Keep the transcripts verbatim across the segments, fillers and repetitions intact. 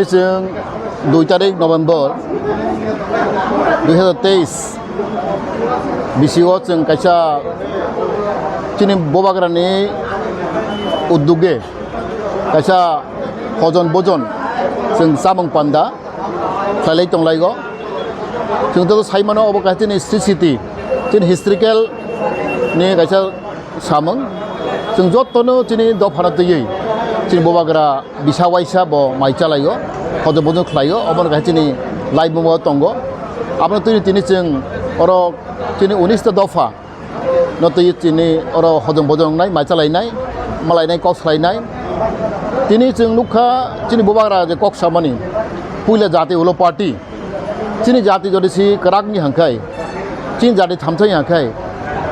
Chwng dui tarik November dui hazar teis bisingo chwng kaisa chini Bubagrani udduge kaisa hojon bojon chwng chamung panda khlailai tonglaigo. Chwng to sai mano obo kaisa chini sisiti, chini historical ni kaisa samung. Chwng jotono chini dophano twiwi chini Bubagra bisa waisa bo mai chalaio, hojon bojon khlaio, obono kaisa chini laibuma tongo. Abono twiwi tini chwng oro chini unis ta dopha no twiwi chini oro hojon bojon wngnai, mai chalainai, malainai, kok salainai. Tini chwng nukha chini Bubagra je kok samani, puila jati ulo party. Chini jati jodi si kwrak ni hangkhai, chini jati thamsa ni hangkhai,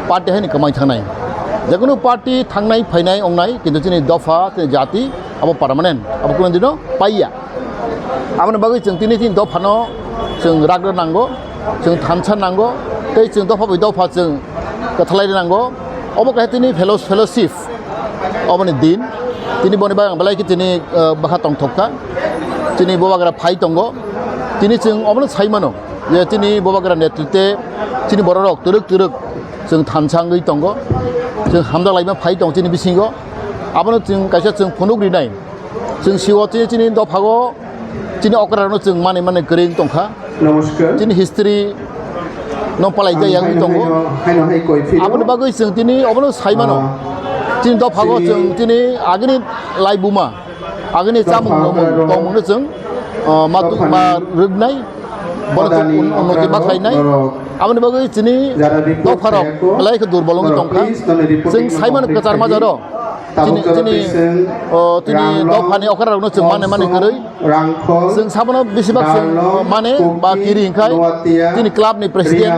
party haini kwmai thangnai. Jekunu party thangnai phainai ongnai, kintu chini dopha, chini jati abo permanent, abo kunu dino paiya. Aboni bagwi chwng tini chini dophano chwng ragra nango, chwng thansa nango, tei chwng dopha bai dopha chwng kwthalai nango. Obo kaisa tini fellow-, fellowship. Oboni din, tini boni bagwi ang belai khe tini, eh, bwkha tongthok kha. Tini Bubagra phai tongo. Tini chwng obono sai mano je tini Bubagra netrite chini bororok twrwk twrwk chwng thansa wngwi tongo. Chwng hamjak laima phai tongo chini bisingo. Abono chwng kaisa chwng phunuk rinai. Chwng siwo chini, chini dophago chini okra rokno chwng manwi manwi kwrwi wng tongkha. Namaskar. Chini history no palai jaya wngwi tongo. Haino, haino, haino hai koi phiro. Aboni bagwi chwng tini obono sai mano. Ah. Chini dophago chini chwng tini agini laibuma, agini chamung dopha nungmung, okra rok, tongmungno chwng, ah, ma tu-, dophani ma rwknai, bono chwng un-, unnoti ma khlainai. Okra rok. Aboni bagwi chini dopharok belai khe durbol wngwi tongkha. Chwng sai mano kwchar majaro. Chini, chini, o, chini dophani okra rokno chwng mane mane kwrwi. Chwng sabono besibak chwng mane ba kiri hwnkhai chini club ni president,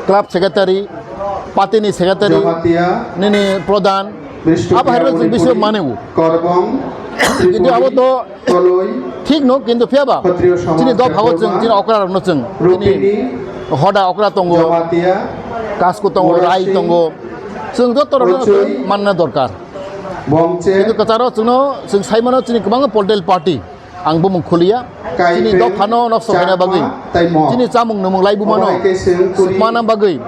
club secretary, party ni secretary, nini pradhan, abo hai rok chwng bisi mane o. Kintu abo to thik no, kintu phiya ba chini dopha o chwng chini okra rokno chwng chini hoda okra tongo, kasko tongo, rai tongo, chwng joto rokno manna dorkar. Kintu kwcharo chwngno chwng sai mano chini kwbangma political party, ang bumung khuliya, chini dophano nokso khaina bagwi, chini chamung numung laibumano sukmana bagwi,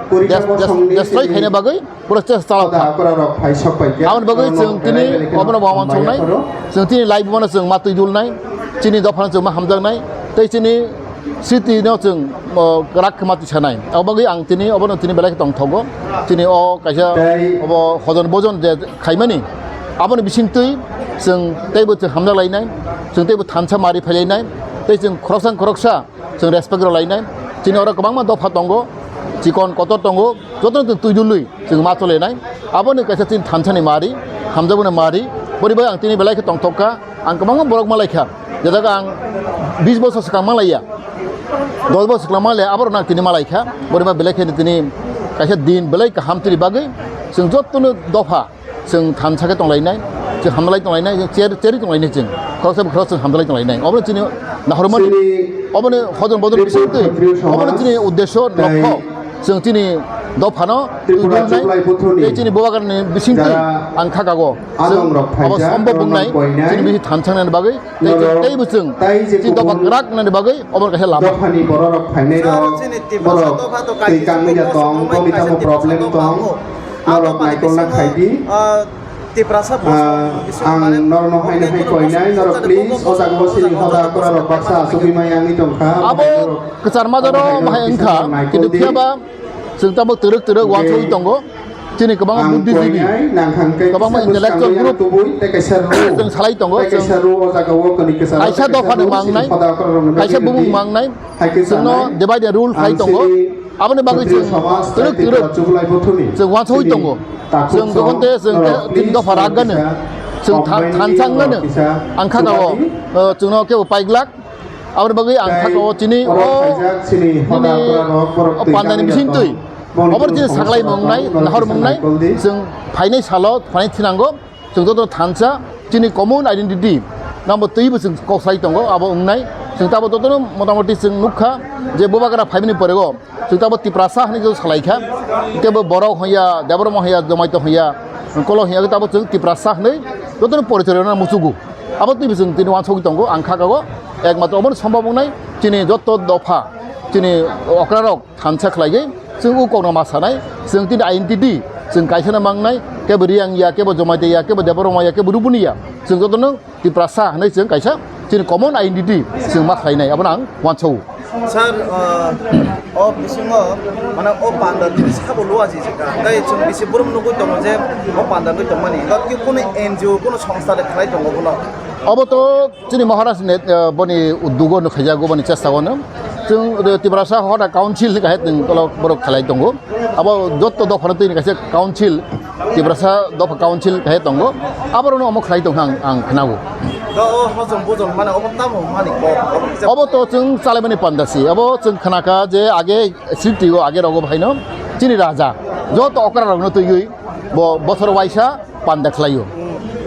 destroy khaina bagwi, protest chalok kha. Aboni bagwi chwng tini obono bo wansuknai, chwng tini laibumano chwng ma twi dulnai, chini dophano chwng ma hamjaknai, tei chini city no chwng, o, kwrak khe ma twi sanai. Abo bagwi ang tini obono tini belai khe tongthogo. Chini o kaisa obo hojon bojon je khaimani, aboni bisingtwi chwng teibo chwng hamjak lainai, chwng teibo thansa mari phailainai, tei chwng khoroksa khoroksa chwng respect rwlainai. Chini oro kwbangma dopha tongo, chikon kotor tongo, jotono chwng twi dului chwng ma cholenai. Aboni kaisa chini thansani mari, hamjakmani mari, boni bai ang tini belai khe tongthok kha. Ang kwbangma borok malaikha, je jaga ang bis bosor swkang malaiya, dos bosor swkang malaiya, aborok no ang tini malaikha. Boni bai belai khe tini kaisa din belai kaham tini bagwi chwng jotono dopha chwng thansa khe tonglainai, chwng hamjak lai tonglainai, chwng cher-, cherwi tonglainai chwng. Khoroksa bai khoroksa chwng hamjak lai tonglainai. Obono chini nahormani, obono hojon bojon bisingtwi, obono chini uddesho, lokho. Chwng chini dophano twi dulnai, tei chini Bubagrani bisingtwi ang khakago. Chwng abo sombob wngnai, chini bisi thansa wngnani bagwi, tei chwng teibo chwng chini dopha kwrak wngnani bagwi obono kaisa lama. Dophani bororok phainai rok, borok twi kangwi ya tong, bo mitamo problem tong, norok naikolna khai di. Ah, ang norokno haino hai koinai, norok please o jaga o chini hoda kora rok baksa asugwi mai wngwi tongkha. Abo kwchar majaro bahai wngkha, kintu phiya ba chwng tabuk twrwk twrwk uansugwi tongo. Chini kwbangma buddhijibi, kwbangma intellectual group chwng salai tongo, chwng kaisa dophano mangnai, kaisa bumung mangnai, chwngno divide and rule khlai tongo. Aboni bagwi chwng twrwk twrwk chwng uansugwi tongo. Chwng jokhon te chwng tin dopha rak gano, chwng tha-, thansa wngnano ang kha kao, uh, chwngno kebo paiglak. Aboni bagwi ang kha kao chini o nini o pandani bisingtwi obo chini saklai mungnai, nahor mungnai, chwng phainai salo phainai thinango. Chwng joto thansa chini common identity nangbo twibo chwng kok sai tongo, abo wngnai. Chwng tabo jotono motamoti chwng nukha je Bubagra phaimani porego chwng tabo Tiprasa hinwi joto salaikha. Tebo Borok hwnya, Debbarma hwnya, Jomaito hwnya, Kolo hwnya, tabo chwng Tiprasa hinwi jotono porichoi rwna muchugo. Abo twi chwng tini uansugwi tongo, ang kha kago, ekmatro omono sombab wngnai, chini joto dopha, chini okrarok thansa khlaigwi, chwng o kokno ma sanai, chwng tini identity, chwng kaisano mangnai, kebo Riyang ya, kebo Jamatia ya, kebo Debbarma ya, kebo Rubuni ya, chwng jotono Tiprasa hwnwi chwng kaisa chini common identity chwng ma khlainai, abono ang uansugo. Sir, uh, o bisingo, mane, o panda tini sabo luaji jika. Tei chwng bisi burum nugwi tongo je o panda nugwi tongmani. Ba ki kunu N G O, kunu songstha de khlai tongo bono? Obo to chini Maharaj ni, uh, boni udugo no khaijago, boni chesta gono. Chwng, uh, Tiprasa Hoda Council ni kahai tong tolo borok khlai tongo. Abo jotto dophano twi ni kaisa council, Tiprasa dopha council kahai tongo. Aborokno omo khlai tongkha ang, ang khnago. Da o hojom bojom mane obo tamo mani kok, obo kisa. Obo to chwng chalaimani panda si, obo chwng khnakha je age sriti o age rogo bhaino chini raja joto okra rokno twiwi bo bosor waisa panda khlaio.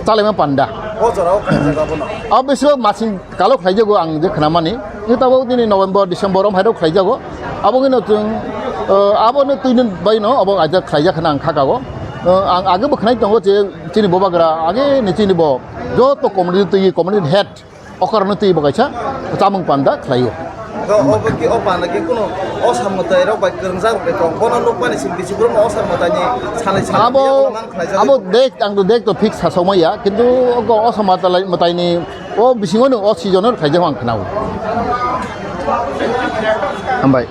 Chalaima panda. O jora o khlaijak abono. Abo bisingo masing kalo khlaijago ang je khnamani. Ni tabuk nini November, December om hairok khlaijago. Abo gino chwng, uh, abono twini baino abo aja khlaijak khna ang khakago. Uh, ang age bo khnai tongo je chini bobagra age ni chini bo joto community twi community head okarno twi bo kaisa chamung panda khlaio. Ga obo ki o panda ki kuno osam mwtai rok bai kwrwngjak rok bai tong. Bono nukmani simi bisi borok no osam mwtai ni sanai sanai abo, biya bono mang khlaijak. Abo dek ang to dek to fix sasok maya, kintu o osam mwtai, mwtai ni o bisingo no o season no khlaijak ang khnago. Hambai.